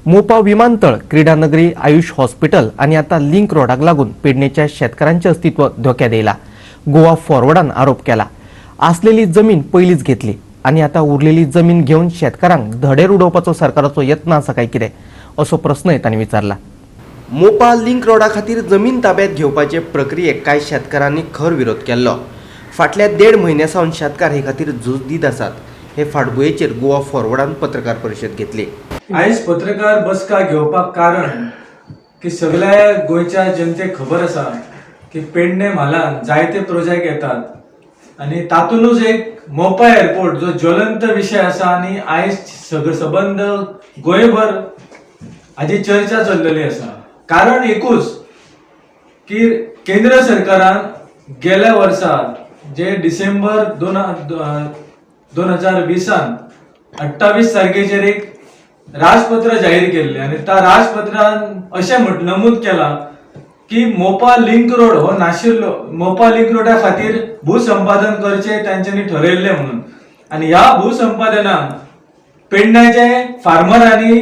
मोपा विमानतळ, क्रीडा नगरी, आयुष हॉस्पिटल आनी आतां लिंक रोडाक लागून पेडणेच्या शेतकारांचें अस्तित्व धोक्यात येयला. गोवा फॉरवर्डान आरोप केला, आसलेली जमीन पयलींच घेतली आनी आतां उरलेली जमीन घेवन शेतकारांक धडेर उडोवपाचो सरकाराचो यत्न आसा काय कितें, असो प्रस्नय तांणी विचारला. मोपा लिंक रोडा खातीर जमीन ताब्यात घेवपाचे प्रक्रियेक कांय शेतकारांनी खर विरोध केल्लो. फाटल्या देड म्हयन्या सावन शेतकार हे खातीर झूज दीत आसात. हे फाटभुंयेचेर गोवा फॉरवर्डान पत्रकार परिशद घेतली. आयज पत्रकार बसका घेवपाक कारण की सगळ्या गोंयच्या जनतेक खबर आसा की पेडणे म्हालान जायते प्रोजेक्ट येतात आनी तातूंतच एक मोपा एअरपोर्ट जो ज्वलंत विशय आसा आनी आयज सगळे सबंद गोंयभर हाजी चर्चा चल्लेली आसा. कारण एकूच की केंद्र सरकारान गेल्या वर्सा जे डिसेंबर 2020 28 तारखेचेर एक राजपत्र जाहीर केल्लें आनी त्या राजपत्रान अशें नमूद केलां की मोपा लिंक रोड हो नाशिल्लो, मोपा लिंक रोडा खातीर भूसंपादन करचें तांच्यांनी ठरयल्लें म्हणून. आनी ह्या भूसंपादनाक पेडण्याचे फार्मरांनी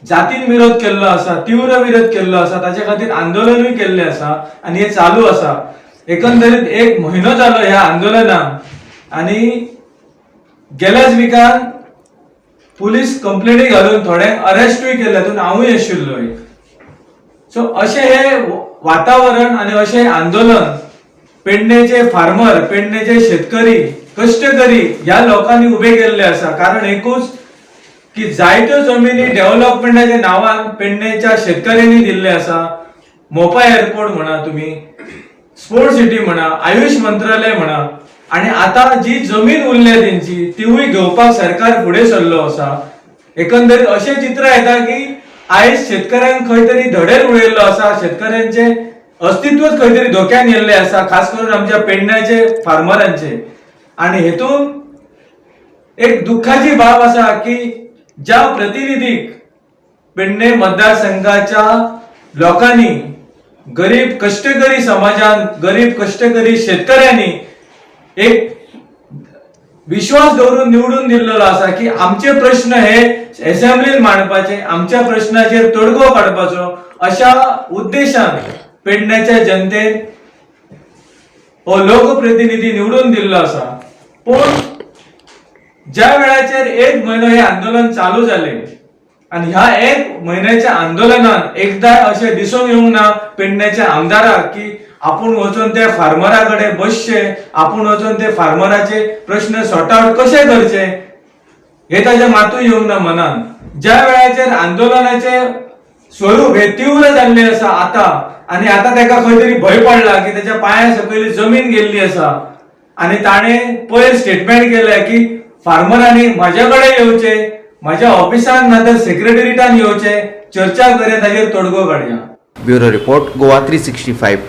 जातीन विरोध केल्लो आसा, तीव्र विरोध केल्लो आसा. ताचे खातीर आंदोलनूय केल्लें आसा आनी हें चालू आसा. एकंदरीत एक म्हयनो जालो ह्या आंदोलनाक आनी गेल्याच विकान पुलीस कंप्लेनी घालून थोड्यांक अरेस्टूय केले. तातूंत हांवूय आशिल्लो एक. सो अशें हे वातावरण आनी अशें आंदोलन पेडणेचे फार्मर, पेडणेचे शेतकरी, कश्टकरी ह्या लोकांनी उबे केल्ले आसा. कारण एकूच की जायत्यो जमिनी डेव्हलपमेंटाच्या नांवान पेडणेच्या शेतकऱ्यांनी दिल्ले आसा. मोपा एअरपोर्ट म्हणा तुम्ही, स्पोर्ट सिटी म्हणा, आयुष मंत्रालय म्हणा आणि आता जी जमीन उरल्या तेंची तिवूय घेवपाक सरकार फुडें सरलो आसा. एकंदरीत अशें चित्र येता की आयज शेतकऱ्यांक खंय तरी धडेर उडयल्लो आसा, शेतकऱ्यांचे अस्तित्वच खंय तरी धोक्यान येल्लें आसा, खास करून आमच्या पेडण्याचे फार्मरांचे. आणि हेतून एक दुःखाची बाब आसा की ज्या प्रतिनिधीक पेडणे मतदारसंघाच्या लोकांनी, गरीब कष्टकरी समाजान, गरीब कष्टकरी शेतकऱ्यांनी एक विश्वास दवरून निवडून दिल्लो आसा की आमचे प्रश्न हे असेंब्लीन मांडपाचे, आमच्या प्रश्नाचेर तोडगो काडपाचो, अशा उद्देशान पेडण्याच्या जनतेन हो लोकप्रतिनिधी निवडून दिल्लो आसा. पूण ज्या वेळाचेर एक म्हयनो हे आंदोलन चालू जाले आनी ह्या एक म्हयन्याच्या आंदोलनान एकदां अशें दिसून येवंक ना पेडण्याच्या आमदाराक की आपूण वचून त्या फार्मरा कडेन बसचे, आपूण वचून ते फार्मराचे प्रश्न सॉर्ट आउट कशे करचे हे ताच्या मातूय येवंक ना मनान. ज्या वेळाचेर आंदोलनाचे स्वरूप हे तीव्र जाल्लें आसा आतां आनी आतां ताका खंय तरी भंय पडला की ताच्या पांया सकयल जमीन गेल्ली आसा आनी ताणें पयर स्टेटमेंट केलें की फार्मरांनी म्हाज्या कडेन येवचे, म्हाज्या ऑफिसान ना तर सेक्रेटरीटान येवचे, चर्चा करया, ताजेर तोडगो काडया. Bureau report, Goa 365.